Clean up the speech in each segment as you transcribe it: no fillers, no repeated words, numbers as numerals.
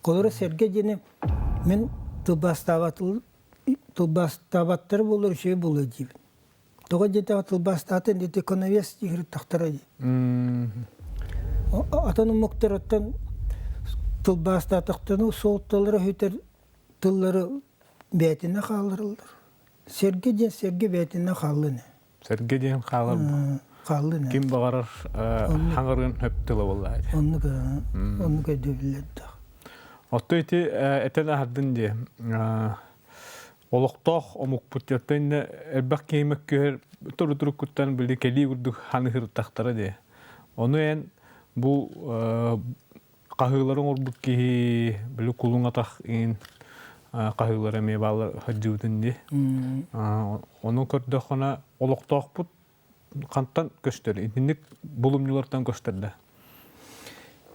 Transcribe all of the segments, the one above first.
Холоро сэргэ диэни мин тылбаастаабаттара буоллар үчүгэй буолуо диибин. Тоҕо диэтэҕэ тылбаастаатын ити коновес диэхтахтара дии. Атын омуктарыттан тылбаастаатахтарына суолталара сүтэр тыллары бээтинэ хааллараллар. Сэргэ диэн сэргэ бээтинэ хааллын. Сэргэ диэн хаалар хааллын. Ким баҕарар хаҥырын хөп тыла буолла. Оннук оннук өйдөбүллэрдээх. Оттон ити этэн аһардын дии. Олохтоох омукпут оттон иннэ элбэх киһи мөккүһэр туру-туруккуттан били кэлии курдук ханыһыртахтара дии. Ону эн бу хаһыылары оҥорбут киһи били кулуҥ атах иин хаһыылара эмиэ бааллар сылдьыбытын дии. Ону көрдөххүнэ олохтоохпут хантан көстөр? Итинник булумньулартан көстөр да?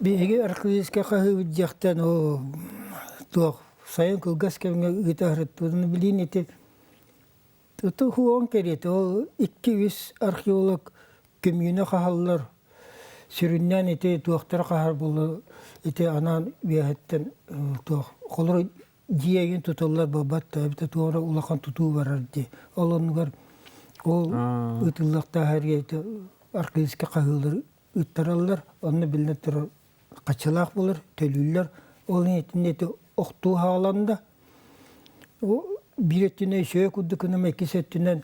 Биһиги архивистка хаһыыбыт диэхтэн ол туох сайын кылгас кэмҥэ ыыта сырыттыбытын билиин ити Туту кэриэтэ ол икки-үс археолог көмүүнү хаһаллар. Сүрүннээн ити туохтара хаһар буолла ити анаан үөһэттэн туох холоро дьиэ тутуллар буолбат да эбэтэр туох эрэ улахан тутуу барар дии. Ол оннугар ол ыытыллыахтаах эргэ ити архивистка хаһыылары ыыттараллар. Онно биллэн турар хаччылаах буолар, төлүүллэр. Ол итиннэ ити охтуу хаалан да биир өттүнэн үчүгэй курдук гынан иккис өттүнэн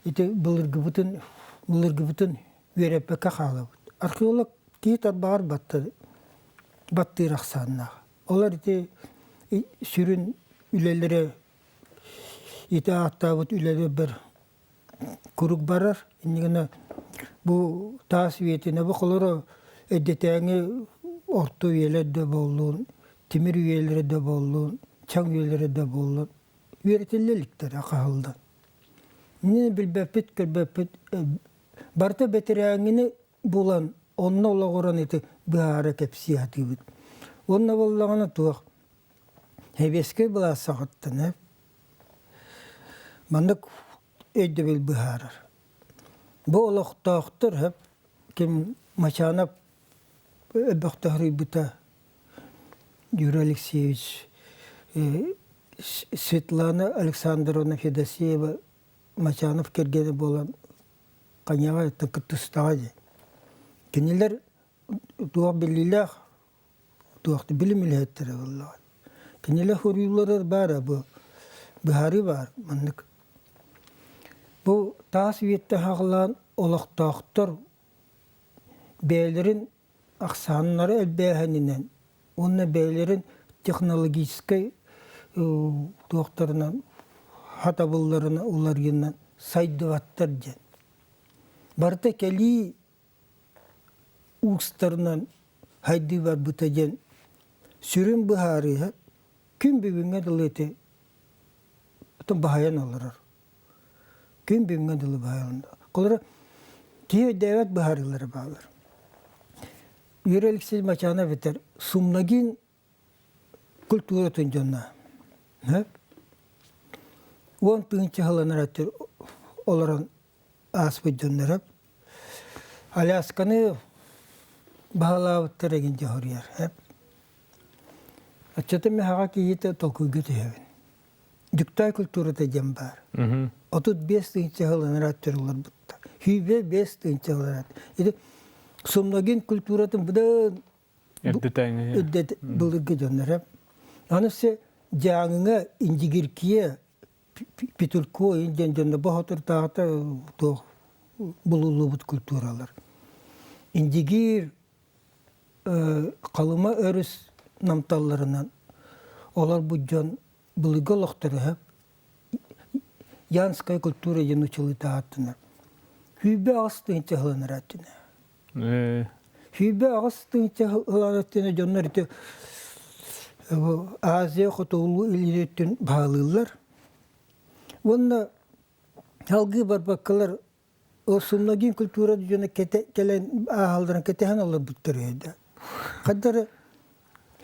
ити былыргыбытын былыргыбытын үөрэппэккэ хаалабыт. Археолог киһи тарбаҕар баттыыр ахсааннаах. Олор ити сүрүн үлэлэрэ ити ааттаабыт үлэлэрбэр куруук барар. Иннигинэ бу таас үйэтинэ бу холоро эрдэтээҥи орто үйэлэр да буоллун, тимир үйэлэрэ да буоллун, чаҥ үйэлэрэ да буоллун үөрэтиллэ иликтэрэ хаһыллан. Иннинэ билбэппит, көрбөппүт барыта бэтэрээҥҥини булан онно олоҕуран ити быһаара кэпсии сатыыбыт. Уонна буоллаҕына туох Сэбиэскэй былаас саҕаттан маннык өйдөбүл быһаарар. Бу олохтоохтор хөп ким Мачанов өбөхтөһөрүйбүтэ Юрий Алексеевич Светлана Александровна Федосеева Мачанов кэргэнэ буолан Ханяҕа кыттыстаҕа дии. Кинилэр туох биллиилээх туох билим үлэһиттэрэ буоллаҕа. Кинилэр хоруйууларыгар баара бу быһаарыы баар маннык. Бу таас үйэттэн саҕалаан олохтоохтор бэйэлэрин ахсааннара элбээһининэн уонна бэйэлэрин технологическай туохтарынан хатабылларынан уларыйынан сайдыбаттар диэн. Барыта кэлии уустарынан хайдыы барбыта диэн сүрүн быһаарыыһа күн бүгүҥҥэ дылы ити баһыйан олорор. Күн бүгүҥҥэ дылы баһыйан олорор. Киһи өйдөөбөт быһаарыылара бааллар. Юрий Алексеевич Мачанов этэр сумнагин культуратын дьонно. 10 тыһыынча сылланар олорон ааспыт дьонноро Алясканы баһылаабыттар эгин дьоһуруйар. Оччото миэхэҕэ киһитэ толкуйга түһэбин. Дьуктай культурата диэн баар. 35 тыһыынча сыл анараа олорбуттар. 105 тыһыынча сыл анараа. Ити Сумногин культуратын быдан Үрдэтээҥи. Былыргы дьонноро. Аны се Дьааҥыга Индигиркия Петулько диэн дьонно боһотурдааҕыта туох булуллубут культуралар. Индигир Халыма өрүс намталларынан олорбут дьон былыргы олохторо Янская культура диэн учулута ааттанар. 108 тыһыынча сыланар аттына. 108 тыһыынча сыланар аттына дьоннор ити Азия хотугулуу илин өттүн баһылыыллар. Уонна салгыы барбаккалар Сумногин культура дьоно кэлэн ааһалларын кэтэһэн олорбуттар үһү да. Хаддары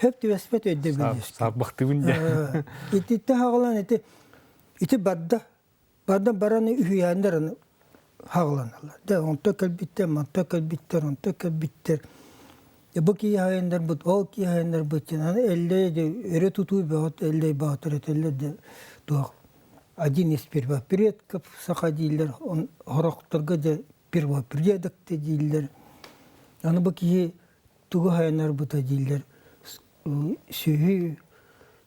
хөп түбэспэт өйдөбүл Саарбахтыыбын дьэ. Ититтэ хаҕалан ити ити барда. Барда баран үһүйээннэр аны хаҕаланаллар. Дэ онто кэлбиттэр, манта кэлбиттэр, онто кэлбиттэр. Бу киһи айаннарбыт, ол киһи айаннарбыт диэн аны Эллэй де өрө тутуу бөҕөт Эллэй Баатыр этэллэр де туох один из первопредков саха дииллэр, хорохторго де первопредок дииллэр. Аны бу киһи тугу айаннарбыта дииллэр, сүһү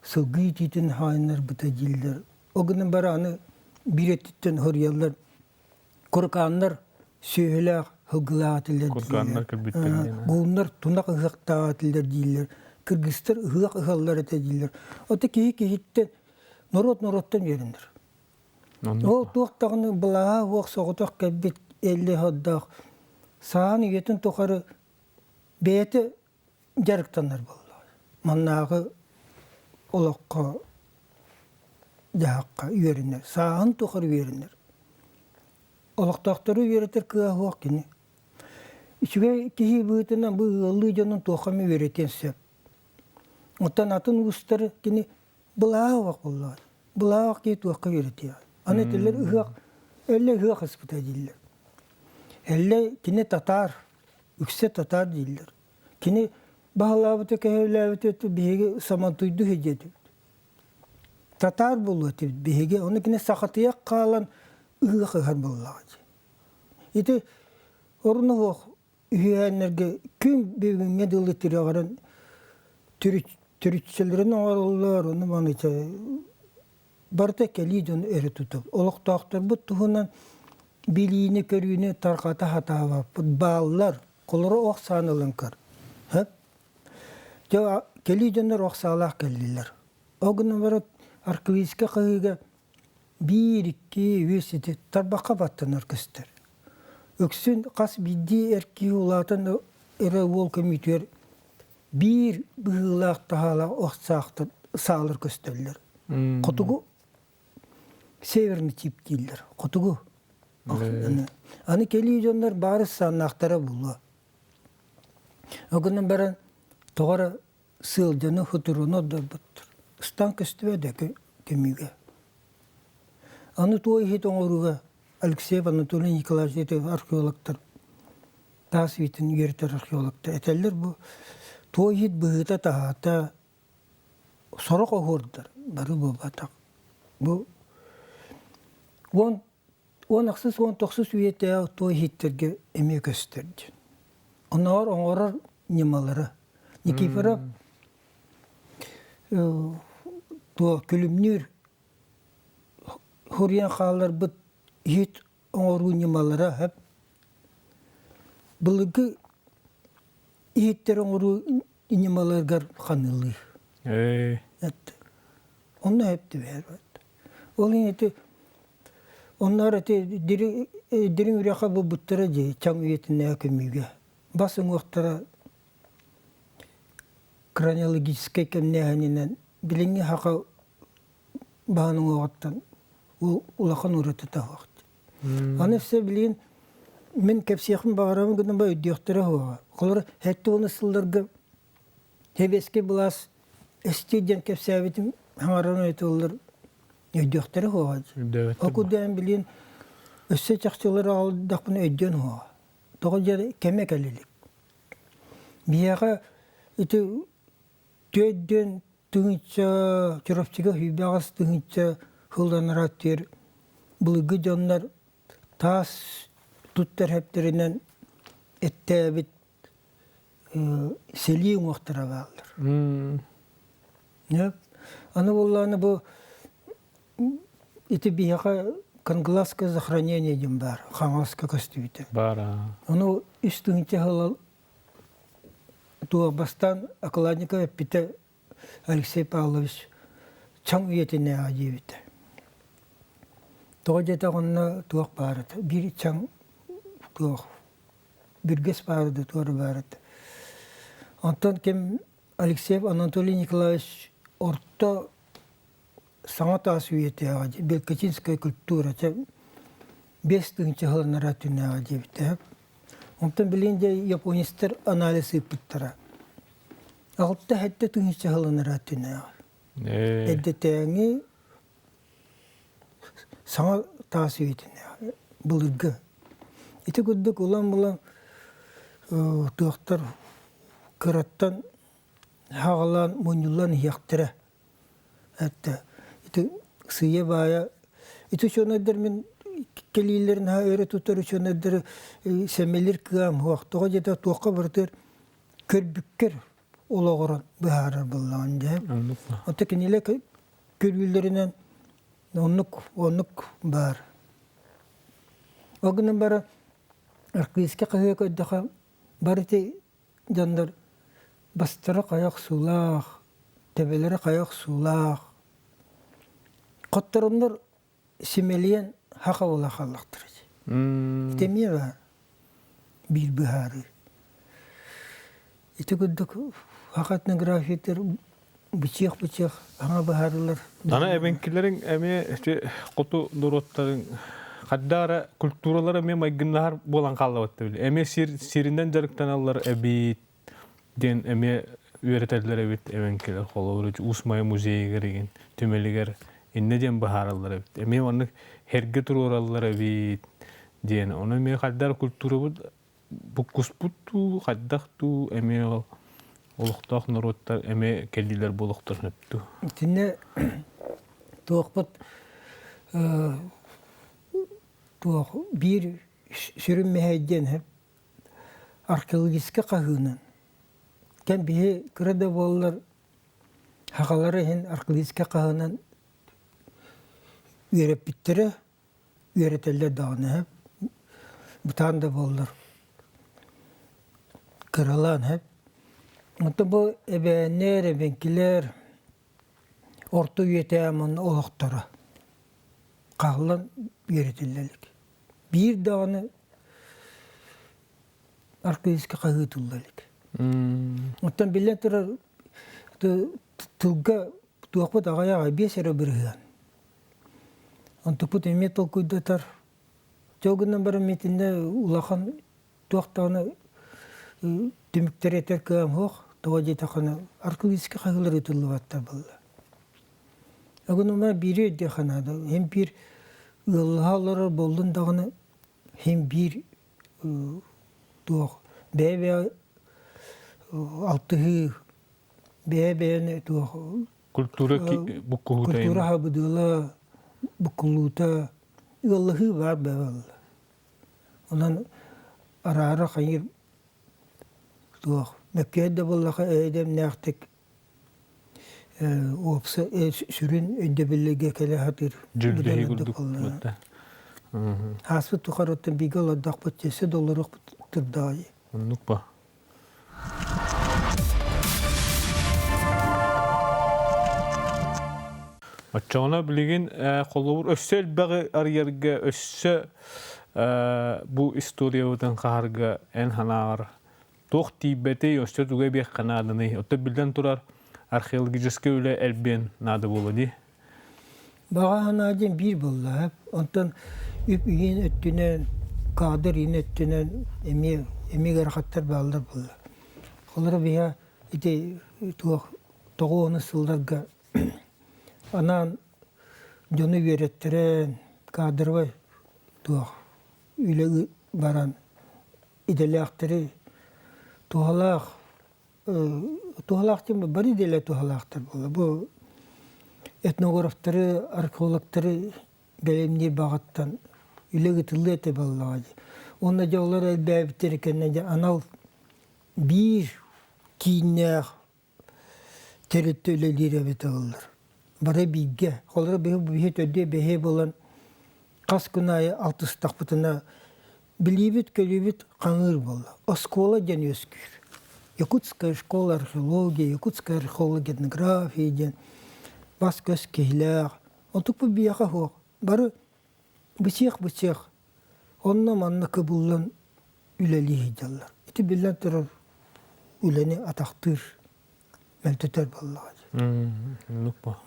сылгы иитиитин хаайыннарбыта дииллэр. Ол гынан баран аны биир өттүттэн хоруйаллар Куркааннар сүөһүлээх сылгылаах этилэр Куркааннар дииллэр. кэлбиттэр диэн. Гууннар тунах ыһыахтаах этилэр дииллэр. Кыргызтар ыһыах ыһаллар этэ дииллэр. Ото киһи киһиттэн норуот норуоттан үөрэнэр. Ол Оннук. туох даҕаны былааһа уох соҕотох кэлбит элли ходдоох саан үйэтин тухары бэйэтэ дьарыктанар буоллаҕа. Маннааҕы олоххо дьаһахха үөрэнэр, сааһын тухары үөрэнэр. Олохтоохтору үөрэтэр кыаҕа суох кини. Үчүгэй киһи быһыытынан бу ыаллыы дьонун туохха эмэ үөрэтиэн сөп. Оттон атын уустары кини былааҕа суох буоллаҕа. Былааҕа киһи туохха үөрэтиэҕэй? Аны этэллэр ыһыах, Эллэ ыһыах ыспыта дииллэр. Эллэ кини татаар, үксэ татаар дииллэр. Кини баһылаабыта, кэһэбилээбитэ биһиги самантуйду диэтибит. Татаар буолуо этибит биһиги. Ону кини сахатыйах хаалан ыһыах ыһар буоллаҕа дии. Ити орун оһох үһүйээннэргэ күн бүгүҥҥэ дылы тирэҕирэн төрүччүлэрин оҥороллор, ону маны барыта кэлии дьон өрө тутар. Олохтоохторбут туһунан билиини-көрүүнү тарҕата сатаабаппыт. Бааллар, холоро ох сааны ылан көр. Дьэ, кэлии дьоннор ох саалаах кэллилэр. Ол гынан баран археологическай хаһыыга биир, икки, үс ити тарбахха баттанар көстөр. Үксүн хас биирдии эр киһи улаатан эрэ уол көмүүтүгэр биир быһыылаах таһаалаах ох саахтар саалар көстөллөр. Хотугу северный тип дииллэр. Хотугу. Аны кэлии дьоннор баары сааннаахтара буолуо. Ол гынан баран тоҕо эрэ сыалдьаны хутуруну ордорбуттар. Ыстаан көстүбэт да көмүүгэ. Аны туой иһит оҥорууга Алексеев Анатолий Николаевич археологтар таас үйэтин үөрэтэр археологтар этэллэр бу туой иһит быһыыта-таһаата сорох оһуордар бары буолбатах. Бу уон уон ахсыс уон тохсус үйэтээҕи туой иһиттэргэ эмиэ көстөр диэн. Оннооҕор оҥорор ньымалара. Никифоров туо күлүмнүүр хуруйан хаалларбыт иһит оҥоруу ньымалара сөп. Былыргы иһиттэри оҥоруу ньымаларыгар ханыылыы. Онно сөп түбэһэр. Ол иһин ити онноор ити дириҥ үрэххэ булбуттара дии чаҥ үйэтинээҕи көмүүгэ. Бас уҥуохтара хронологическай кэмнээһининэн билиҥҥи саха баһын уҥуоҕуттан улахан уратыта суох. Аны өссө билигин мин кэпсиэхпин баҕарабын гынан ба өйдүөхтэрэ суоҕа. Холобура, 70 сылларга сэбиэскэй былаас эстии диэн кэпсээбитим хаҥаран ыйытыллар өйдүөхтэрэ суоҕа. Ол курдук билигин өссө чахчылары аҕалдахпына өйдүөн суоҕа. Тоҕо диэн кэмэ кэлэ илик. Биһиэхэ ити түөрт тыһыынча Чурапчыга сүүрбэҕис тыһыынча сылланара түөр былыргы дьоннор таас туттар хэптэринэн эттээбит сэлии уҥуохтара бааллар. Аны буоллаҕына бу ити биһиэхэ Кангласское захоронение диэн баар, Хаҥаласка көстүбүтэ. Баар. Ону үс тыһыынча сыл туох бастаан Окладников эппитэ Алексей Павлович чаҥ үйэтинээҕи диэбитэ. Тоҕо диэтэх онно туох баар этэ, биир чаҥ туох бүргэс баара да туора баар этэ. Онтон ким Алексеев Анатолий Николаевич орто саҥа таас үйэтээҕи Белкачинская культура чэ 5000 сылынара түнээҕи диэбитэ. Онтон билигин дьэ японецтар анализ ыыппыттара. 6-7 тыһыынча сылынара түнээҕи. Эрдэтээҥи саҥа таас үйэтинээҕи былыргы. Ити курдук улам-улам туохтар кыраттан хаҕалаан мунньуллан иһиэхтэрэ. Этэ ити сыыйа-баайа ити учуонайдар мин кэлиилэрин наһаа өрө тутар учуонайдары сэмэлиир кыам суох. Тоҕо диэтэ туохха барытыгар көрбүккэр олоҕуран быһаарар буоллаҕын дьэ. Оттон кинилэр көрүүлэринэн оннук оннук баар. Ол гынан баран архивистка хаһыа көрдөхө бары ити дьоннор бастара хайа охсуулаах, төбөлөрө хайа охсуулаах, хоттороннор симэлийэн хаха буола хааллахтара дии. Ити эмиэ баар биир быһаарыы. Ити курдук саха этнографиятыгар бычыах-бычыах саҥа быһаарыылар. Аны эбэҥкилэриҥ эмиэ ити хоту норуоттарын хайдах эрэ культуралара эмиэ майгыннаһар буолан хааллабыт били. Эмиэ сир сиринэн дьарыктаналлар эбит диэн эмиэ үөрэтэллэр эбит эбэҥкилэр холобур Уус Майа музейыгар игин түмэлигэр иннэ диэн быһаараллар эбит. Эмиэ маннык һэргэ туруораллар эбит диэн. Ону эмиэ хайдах эрэ культурабыт буккуспут дуу, хайдах дуу эмиэ ол олохтоох норуоттар эмиэ кэлиилэр буолуохтарын сөп дуу? Итиннэ туохпут туох биир сүрүн мэһэйдиэн археологическай хаһыынан кэм биһи кыра да буоллар сахалары иһин археологическай хаһыынан үөрэппиттэрэ үөрэтэллэр даҕаны бытаан да буоллар кыралаан сөп. Онтон бу эбээннэр, эбэҥкилэр орто үйэтээ манна олохторо хааллан үөрэтиллэ илик. Биир даҕаны архаическай хаһыы тылла илик. Оттон биллэн турар тылга туохпут аҕыйах 5 эрэ. Онтукпут эмиэ толкуйдатар. Ол гынан баран итиннэ улахан туох даҕаны түмүктэри этэр кыам суох. Тоҕо диэтэххинэ археологическай хаһыылар ыытыллыбаттар буолла. Огунума биири өйдүөххэ наада. Һин биир ыаллаһа олорор буоллун даҕаны һин биир туох бэйэ-бэйэ алтыһыы бэйэ-бэйэни туох Культура буккуһуута культура хабыдыала буккулуута ыаллаһыы баар буолла. Онон араара хайыр туох мөккүөр да буоллаха эйдэмнээхтик уопса сүрүн өйдөбүллэргэ кэлэ сатыыр дьүүллэһии курдук буолла. Ааспыт тухарыттан бииргэ олордохпут өссө да олоруохпут турдаҕай. Оннук ба. Оччоҕуна билигин холобур өссө элбэҕи арыйарга, өссө бу историябытын хаһарга эн санааҕар туох тиийбэтий, өссө тугу эбиэххэ нааданый? Оттон биллэн турар, археологическай үлэ элбиэн наада буолуо дии. Баҕа санаа диэн биир буолла. Онтон үп иһин өттүнэн, кадр иһин өттүнэн эмиэ эмиэ ыарахаттар бааллар буолла. Холобура биһиэхэ ити туох 90 сылларга анаан дьону үөрэттэрэн, кадровай туох үлэ баран идэлээхтэри туһалаах туһалаах диэн бары идэлэр туһалаахтар буолла. Бу этнографтары, археологтары бэлэмниир баҕаттан үлэ ыытыллыа этэ буоллаҕа дии. Уонна дьэ олор элбээбиттэр кэннэ дьэ анал биир кииннээх тэрилтэ үлэлиир эбитэ буоллар. Бары бииргэ. Холобура биһи төрдүө бэһиэ буолан хас күн аайы алтыстахпытына билиибит-көрүүбүт хаҥыыр буолла. Оскуола диэн үөскүүр. Якутская школа археологии, Якутская археология этнографии диэн бас-көс киһилээх. Онтукпут биһиэхэ суох. Бары бычыах-бычыах онно-манна кыбыллан үлэлии сылдьаллар. Ити биллэн турар үлэни атахтыыр, мөлтөтөр буоллаҕа дии. Оннук ба.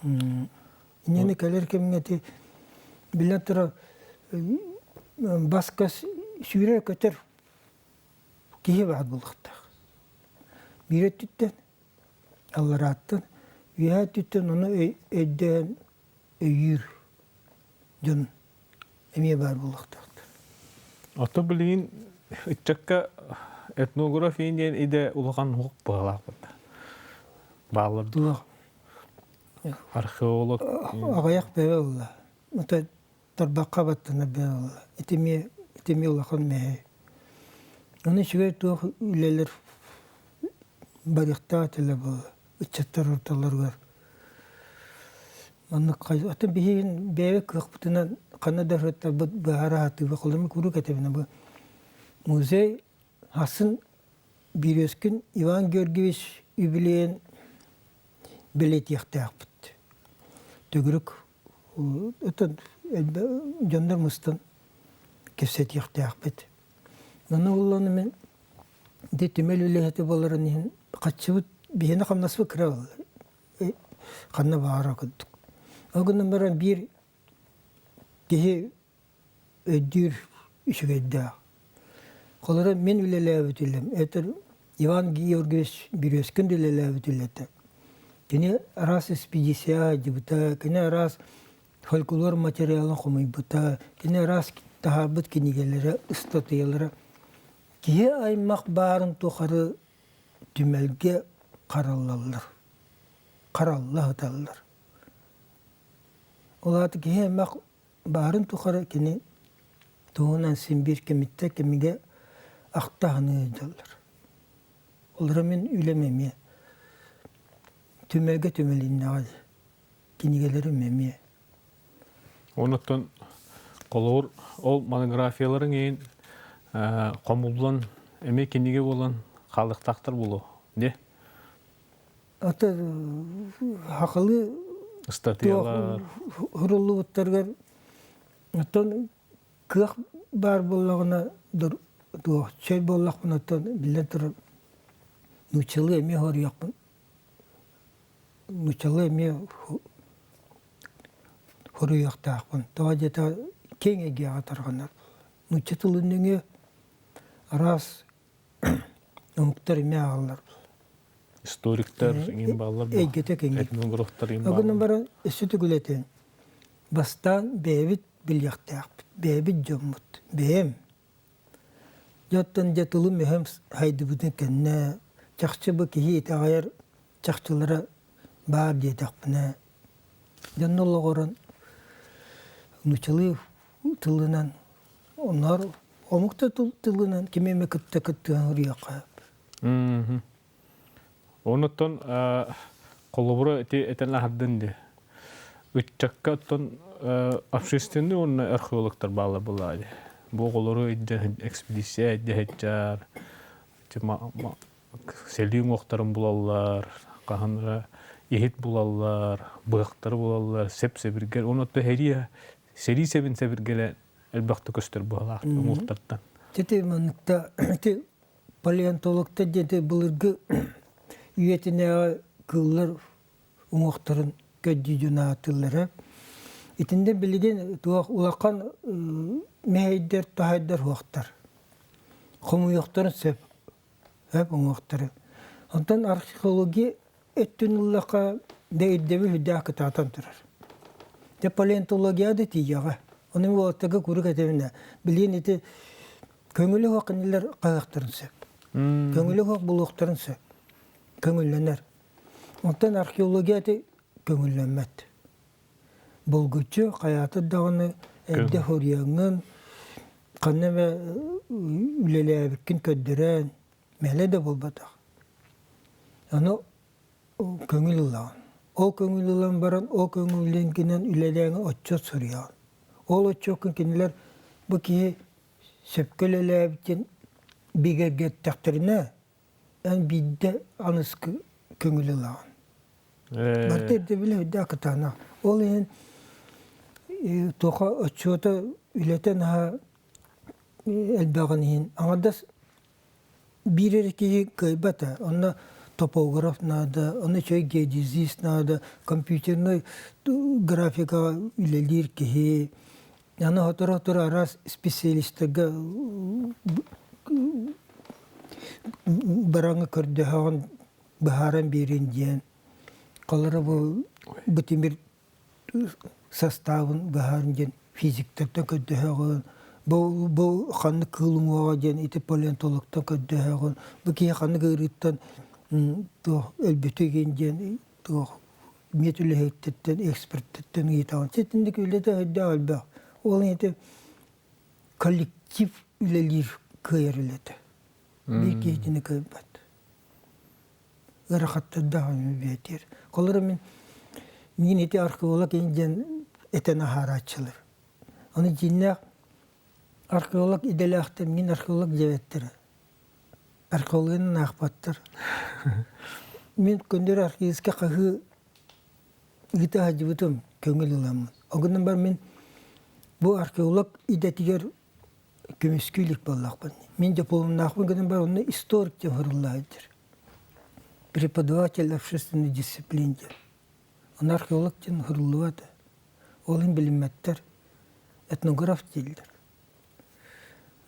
Инньэни кэлэр кэмҥэ ити биллэн турар бас-көс сүүрэр-көтөр киһи баар буолуохтаах. Биир өттүттэн, алларааттан, үөһээ өттүттэн ону өйдөөн өйүүр дьон эмиэ баар буолуохтаахтар. Ото билигин ыччакка Этнограф диэн идэ улахан уһук быһалаах бааллар. Туох Археолог. Аҕыйах бэйэ ылла. Ото тарбахха баттана бэйэ ылла. Итими итими улахан мэһэй. Ону үчүгэй туох үлэлэр барыахтаах этилэр буолла ыччаттар ортолоругар. Маннык атын биһигин бэйэ кыахпытынан ханна да сырыттарбыт быһаара сатыыбыт холобур куруук этэбин бу музей Хасын Березкин Иван Георгиевич үбүлүөйүн бэлиэтиэхтээхпит. Төгүрүк оттон дьоннор мустан кэпсэтиэхтээхпит. Ону буллаҕына мин ити түмэл үлэһитэ буоларын иһин хаччыбыт биһиэнэ хамнаспыт кыра буолла. Ханна баҕара курдук. Ол гынан баран биир киһи өйдүүр үчүгэйдээх. Холобура мин үлэлээбит үлэм, это Иван Георгиевич Березкин үлэлээбит үлэтэ. Кини араас экспедиция сылдьыбыта, кини араас фольклор материалын хомуйбута, кини араас таһаарбыт кинигэлэрэ, ыстатыйалара. Киһи аймах баарын тухары түмэлгэ хараллаллар, харалла сыталлар. Ол аата киһи аймах Баарын тухары кини туһунан син биир кэмиттэн кэмигэ ахта саныы сылдьаллар. Олоро мин үлэм эмиэ түмэлгэ түмэлиннэҕэ кинигэлэрим эмиэ. Онуттан холобур ол монографияларыҥ иһин хомуллан эмиэ кинигэ буолан хаалыахтаахтар буолуо дии. Ата хахылыы ыстатыйалар суруллубуттарыгар оттон кыах баар буоллаҕына туох чэй буоллахпына оттон биллэн турар нууччалыы эмиэ хоруйахпын нууччалыы эмиэ хоруйуохтаахпын тоҕо диэтэ киэҥ эйгэҕэ тарҕанар нуучча тылын нөҥүө араас омуктар эмиэ ааҕаллар. Историктар иҥин бааллар буо. Эйгэтэ кэҥиир. Этнографтар иҥин Гынан баран өссө төгүл этэн, бастаан бэйэбит билиэхтээхпит, бэйэбит дьоммут, бэйэм. Дьэ оттон дьэ тылым-өһөм хайдыбытын кэннэ, чахчы бу киһи итэҕэйэр чахчылара баар диэтэхпинэ, дьонно олоҕуран нууччалыы тылынан Онноор омук да тылынан кими эмэ кытта кыттыһан уруйуохха сөп. Онуттан холобура ити этэн аһардын дии. Ыччакка оттон общественный уонна археологтар бааллар буоллаҕа дии. Бу оҕолору экспедиция илдьэ сэлии уҥуохтарын булаллар, хаһан эрэ иһит булаллар, быһахтары булаллар, сэп-сэбиргэл. Онуттан сэрии сэбин сэбиргэлэ элбэхтик көстөр быһалаах уҥуохтартан. Ити манныкта ити палеонтологтар диэти былыргы үйэтинээҕи кыыллар уҥуохтарын көрдүү дьон ааттыыллара. Итиннэ билигин туох улахан мэһэйдэр, таһайдар суохтар. Хомуйуохтарын сөп. Сөп уҥуохтары. Онтон археология өттүн ыллахха да ирдэбил үрдээх кытаатан турар. Дьэ палеонтология да тиийэҕэ. Ону уолаттарга куруук этэбин билигин ити көҥүлү суох кинилэр хаһыахтарын сөп. Көҥүлү суох булуохтарын сөп. Көҥүллэнэр. Онтон археология ити көҥүллэммэт. Булгуччу хайаатар даҕаны эрдэ хоруйаҥҥын, ханна эмэ үлэлээбиккин көрдөрөн, мэлэ да буолбатах. Ону көҥүл ылаҕын. Ол көҥүл ылан баран, ол көҥүллэҥкинэн үлэлээҥи отчуот суруйаҕын. Ол отчуоккун кинилэр бу киһи сөпкө үлэлээбитин бигэргэттэхтэринэ, эн биирдэ аныскы көҥүл ылаҕын. Барыта ирдэбилэ үрдээх кытаанах. Ол иһин туоха отчуота үлэтэ наһаа элбэҕин иһин аҥардас биир эрэ киһи кыайбат ээ. Онно топограф наада, онно үчүгэй геодезист наада, компьютернай графикаҕа үлэлиир киһи, аны сотору-сотору араас специалистарга бараҥҥа көрдөһөҕүн быһааран биэрин диэн холоро бу бу тимир састаабын быһааран диэн физиктэртэн көрдөһөҕүн, Бу, бу ханнык кыыл уҥуоҕа диэн ити палеонтологтан көрдөһөҕүн, бу киһи ханнык ыарыыттан туох өлбүтүгүн диэн туох медүлэһиттэртэн, эксперттэртэн ыйытаҕын. Ситинник үлэтэ өйдөөх элбэх. Ол ити коллектив үлэлиир кыайар үлэтэ. Биир киһитини кыайбат. Ыарахаттардаах бээтиэр. Холобура мин миин ити археолог диэн этэн аһаарааччылар. Аны дьиҥнээх археолог идэлээхтэр мин археолог диэбэттэрэ. Археологияны аахпаттар. Мин көннөрү архивистка хаһыы ыыта сылдьыбытым көҥүл ыламмын. Ол гынан баран мин бу археолог идэтигэр көмүскүү илик буоллахпын. Мин дипломнаахпын гынан баран онно историк диэн сурулла сылдьар. Преподаватель общественной дисциплины диэн. Ону археолог диэн суруллубат. Ол иһин билиммэттэр. Этнограф дииллэр.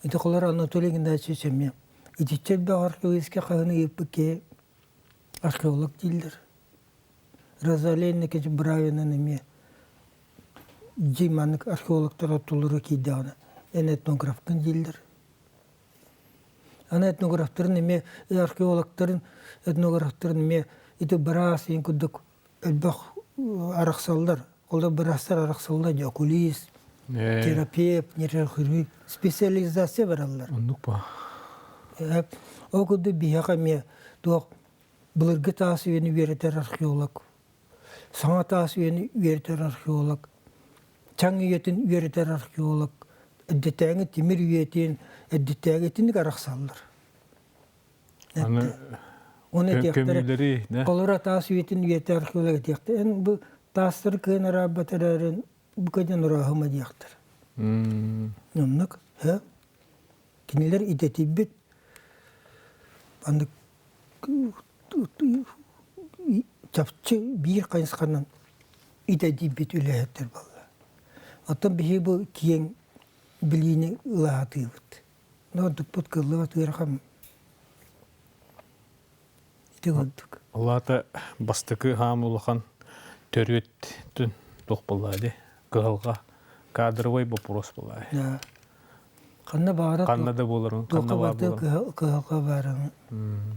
Ити холор Анатолий Игнатьевич эмиэ итиччэ элбэх археологическай хаһыны ыыппыт киһи археолог дииллэр. Розалия Иннокентьевна Бравинан эмиэ дьиҥ маннык археологтар ортолоро киирдэҕинэ эн этнографкын дииллэр. Аны этнографтарын эмиэ археологтарын этнографтарын эмиэ ити быраас иһин курдук элбэх арахсаллар. Ол быраастар арахсаллар дьэ окулист, терапевт, нейрохирург специализация бараллар. Оннук ба. Ол курдук биһиэхэ эмиэ туох былыргы таас үйэни үөрэтэр археолог, саҥа таас үйэни үөрэтэр археолог, чаҥ үйэтин үөрэтэр археолог, эрдэтээҥи тимир үйэтин, эрдэтээҥи итинник арахсаллар. Аны Оны этиэхтэрэ көмүүлэри Холоро таас үйэтин үйэтэ археолог этиэхтэр. Эн бу таастары кыайан араабат эрээрин бу кэдэн ырааһыма диэхтэр. Оннук, һэ? Кинилэр идэтийбит аны чопчу биир хайысханан идэтийбит үлэһиттэр буолла. Оттон биһиги бу киэҥ билиини ылаатыыбыт. Ордукпут кыллыбат ыарахан ити курдук. Ол аата бастакы хаам улахан төрүөттүн туох буоллаа дии кыһалҕа кадровай боппуруос буоллаа. Да. Ханна баҕара Ханна да буоларын, туохха ханна баар барыта буоларын. кыһалҕа баарын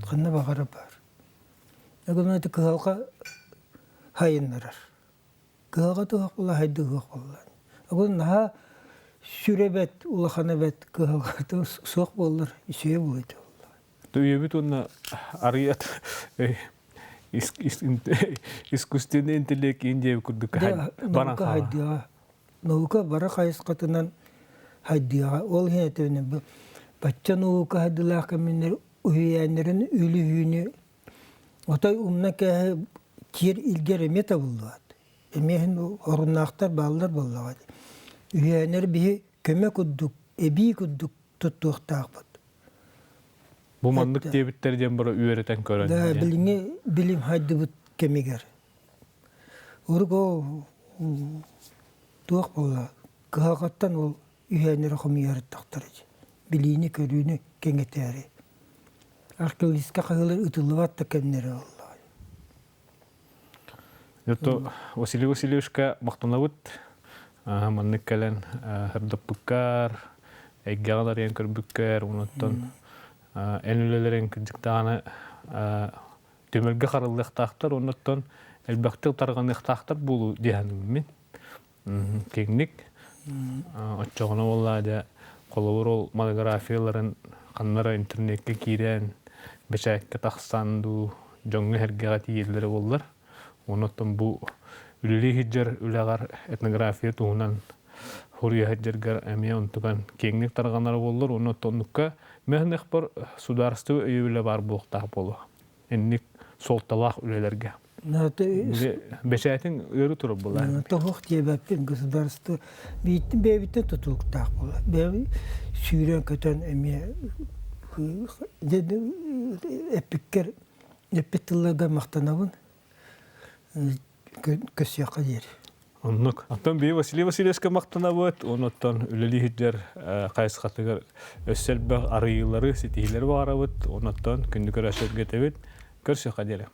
ханна баҕара баар. Эгон ити кыһалҕа хайыннарар. Кыһалҕа туох буолла хайдыһыах буолла. Огон наһаа сүрэ бэт, улахана бэт кыһалҕата суох буоллар үчүгэй буолуо этэ буолла. Үйэбит уонна арыйат искусственный интеллект Индия курдук баран Наука хайдыаҕа. Наука бары хайысхатынан хайдыаҕа. Ол иһин этибин бачча наука хайдылаах кэминнэр үһүйээннэрин үлүһүүнү отой умна кээһи киэр илгэр эмиэ табыллыбат. Эмиэ иһин оруннаахтар бааллар буоллаҕа. Үһүйээннэр биһи көмө курдук, эбии курдук туттуохтаахпыт. Бу маннык диэбиттэр диэн бары үөрэтэн көрөн. Да, билиҥҥи билим хайдыбыт кэмигэр. Урук туох буолла, кыһалҕаттан ол үһээннэри хомуйарыттахтар билиини-көрүүнү кэҥэтээри. Археологическай хаһыылар ытыллыбат да кэмнэрэ буолла. Ото Василий Васильевичка махтанабыт. Маннык кэлэн сырдаппыккар, эйгэҕэ арыйан көрбүккэр, онуттан эн үлэлэрин кырдьыктаҕына түмэлгэ хараллыахтаахтар, онуттан элбэхтик тарҕаныахтаахтар буолуу диэхэним мин. Киҥник оччоҕуна буоллаа дьэ холобур ол монографияларын ханна эрэ интернеккэ киирэн бэчээккэ тахсан дуу дьоҥҥо-сэргэҕэ тиийэллэрэ буоллар онон бу үлэлии сылдьар үлэҕэр этнография туһунан суруйа сылдьаргар эмиэ онтукан киэҥник тарҕанара буоллар уонна оннукка мин судаарыстыба өйөбүлэ баар буолуохтаах буолуо инник суолталаах үлэлэргэ. Бэчээтин ыары турар буолаа. Тоһох диэбэппин государство бииттин бэйэбиттэн тутулуктаах буолар. Бэйэбит сүүрэн-көтөн эмиэ эппиккэр эппит тылларга махтанабын көрсүөххэ диэри. Оннук. Оттон бии Василий Васильевичка махтанабыт. Онуттан үлэлии сылдьар хайысхатыгар өссө элбэх арыйыылары, ситиһиилэри баҕарабыт. Онуттан күндү көрөөччүлэргэ этэбит. Көрсүөххэ диэри.